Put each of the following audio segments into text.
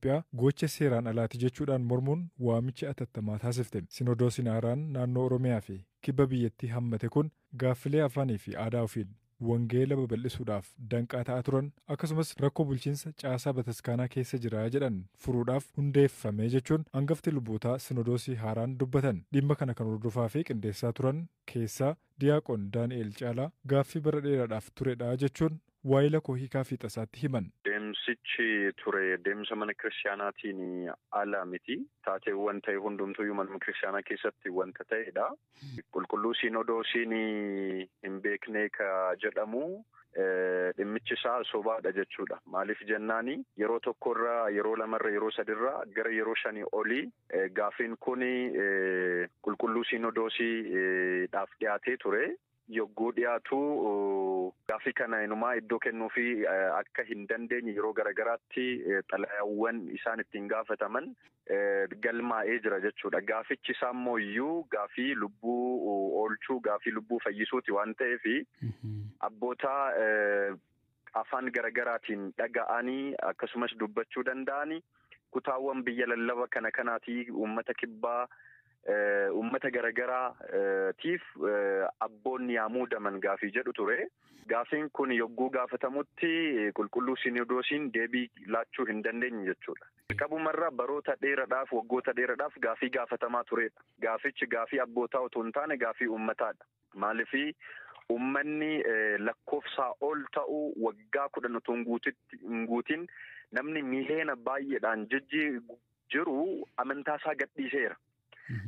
Itoophiyaa gocha seeraan alaati jechuudhaan mormuun waamicha atattamaa taasifte. Sinodoosiin haaraan naannoo Oromiyaa fi kibba biyyattii hammate kun gaaffilee afaanii fi aadaa ofiin wangeela babal'isuudhaaf danqaa ta'aa turan, akkasumas rakkoo bulchiinsa caasaa bataskaanaa keessa jira jedhan furuudhaaf hundeeffame jechuun hangafti lubootaa sinodoosii haaraan dubbatan. Dhimma kana kan hordofaa fi qindeessaa turan keessaa Diyaaqoon Daani'el Caalaa gaaffii bara dheeraadhaaf turedha jechuun waayila koo hiikaa fiixasaatti himan. Deemsichi ture deemsa mana kiristaanaatiin ala miti. Taateewwan ta'e hundumtuyyuu mana kiristaanaa keessatti wanta ta'edha. Qulqulluu Sinodoosiin hin beekne ka jedhamu dhimmichi isaa sobaadha jechuudha. Maaliif jennaani, yeroo tokkorraa, yeroo lamarra, yeroo sadirraa gara yeroo shanii olii gaaffiin kun qulqulluu Sinodoosiidhaaf dhiyaatee ture. Yogguu dhiyaatu gaaffii kana inumaa iddoo kennuufi akka hin dandeenye yeroo garagaraatti xalayaawwan isaan ittiin gaafataman galmaa'ee jira jechuudha. Gaafichi isaa immoo iyyuu gaaffii lubbuu oolchuu, gaaffii lubbuu fayyisuuti waan ta'eef, abboota afaan garagaraatiin dhaga'anii akkasumas dubbachuu danda'anii, kutaawwan biyya lallaba kana kanaatii, uummata kibbaa, uummata garagaraatiif abboonni yaa muudaman gaafii jedhu ture. Gaafiin kun yogguu gaafatamutti qulqulluu Sinodoosiin deebii laachuu hin dandeenye jechuudha. Qabumarraa baroota dheeraadhaaf, waggoota dheeraadhaaf gaafii gaafatamaa turedha. Gaafichi gaafii abbootaa otoo hin taane gaafii uummataadha. Maaliifii, uummanni lakkoofsaa ol ta'u waggaa 10 otoo hin guutin namni miiliyoona baay'eedhaan jiru amantaa isaa gadhiiseera.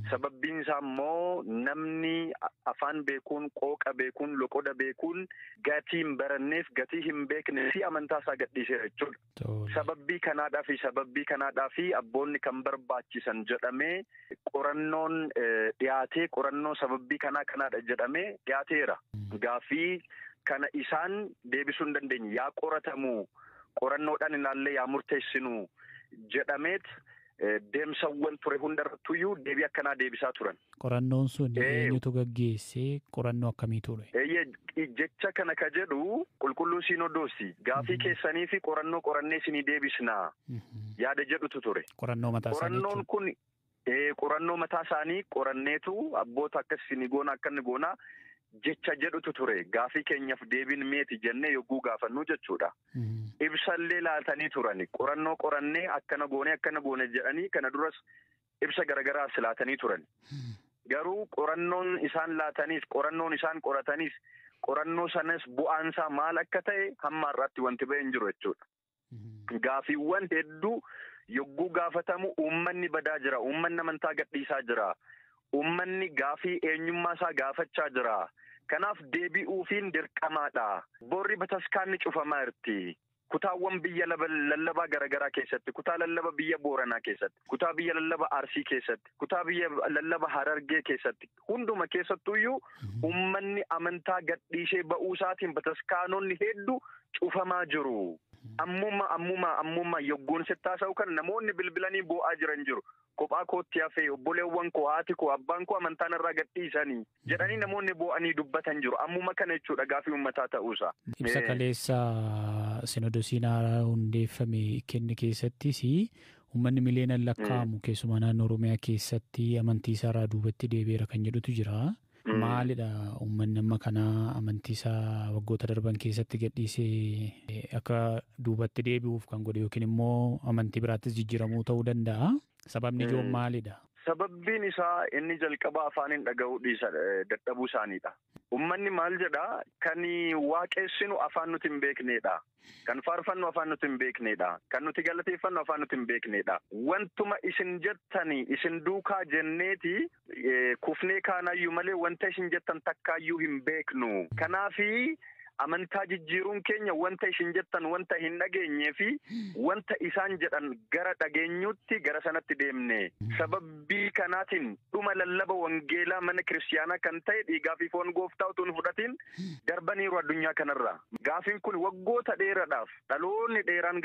Sababbiin isaa immoo namni afaan beekuun, qooqa beekuun, loqoda beekuun, gatii hin baranneef, gatii hin beekne fi amantaa isaa gadhiiseera jechuudha. Sababbii kanaadhaa fi abboonni kan barbaachisan jedhamee qorannoon dhiyaatee, qorannoo sababbii kanaa kanaadha jedhamee dhiyaateera. Gaaffii kana isaan deebisuu hin dandeenye. Yaa qoratamu, qorannoodhaan ilaallee yaa murteessinu jedhameet deemsawwan ture hundarrattuyyuu deebii akkanaa deebisaa turan. Qorannoon sun eenyutu gaggeessee? Qorannoo akkamii ture? Jecha kana ka jedhu qulqulluu Siinodoosi. Gaafii keessanii fi qorannoo qorannee isinii deebisnaa yaada jedhutu ture. Qorannoo mataa isaanii. Qorannoon kun qorannoo mataa isaanii qoranneetu abboota akkas isinii goona, akka inni goonaa jecha jedhutu ture. Gaafii keenyaaf deebiin meeti jennee yogguu gaafannu jechuudha. Ibsallee laatanii turani. Qorannoo qorannee akkana goone, akkana goone jedhanii kana duras ibsa garagaraas laatanii turan. Garuu qorannoon isaan laataniis, qorannoon isaan qorataniis, qorannoo sanas bu'aansaa maal akka ta'e hamma har'aatti wanti ba'e hin jiru jechuudha. Gaafiiwwan hedduu yogguu gaafatamu uummanni badaa jira. Uummanni amantaa gadhiisaa jira. Uummanni gaafii eenyummaa isaa gaafachaa jira. Kanaaf deebi'uufiin dirqamaadha. Borri bataskaanni cufamaa jirti. Kutaawwan biyya lallabaa garaagaraa keessatti, kutaa lallaba biyya Booranaa keessatti, kutaa biyya lallaba Arsii keessatti, kutaa biyya lallaba Harargee keessatti, hunduma keessattuyyuu uummanni amantaa gadhiisee ba'uu isaatiin bataskaanonni hedduu cufamaa jiru. Ammuma ammuma ammuma yogguun sittaasa'u kan namoonni bilbilanii boo'aa jiran jiru. Kophaa kootti hafee, obboleewwan koo, haati koo, abbaan koo amantaan irraa gadhiisanii jedhanii namoonni boo'anii dubbatan jiru. Ammuma kana jechuudha gaafii uummataa ta'uusaa. Ibsa kaleessa sinodosiin haaraa hundeeffame kenne keessattis uummanni miliyoonaan lakkaa'amu keessumaa naannoo Oromiyaa keessatti amantii isaarraa duubatti deebi'eera kan jedhutu jira. Maalidha uummanni amma kanaa amantii isaa waggoota darban keessatti gadhiisee akka duubatti deebi'uuf kan godhe, yookiin immoo amantii biraattis jijjiiramuu ta'uu danda'a? Sababni ijoon maalidha? Sababbiin isaa inni jalqaba afaaniin dhaga'uu dhiisa dadhabuu isaaniidha. Uummanni maal jedhaa? Kan waaqessinu afaan nuti hin beeknedha. Kan faarfannu afaan nuti hin beeknedha. Kan nuti galateeffannu afaan nuti hin beeknedha. Wantuma isin jettani isin duukaa jenneeti kufnee kaanayyuu malee wanta isin jettan takkaayyuu hin beeknu. Kanaafi amantaa jijjiiruun keenya wanta isin jettan wanta hin dhageenyee fi wanta isaan jedhan gara dhageenyutti gara sanatti deemne. Sababbii kanaatiin dhuma lallaba wangeelaa mana kiristaanaa kan ta'e dhiigaa fi foon gooftaa utuu hin fudhatiin darbaniiru addunyaa kanarra. Gaafiin kun waggoota dheeraadhaaf dhaloonni dheeraan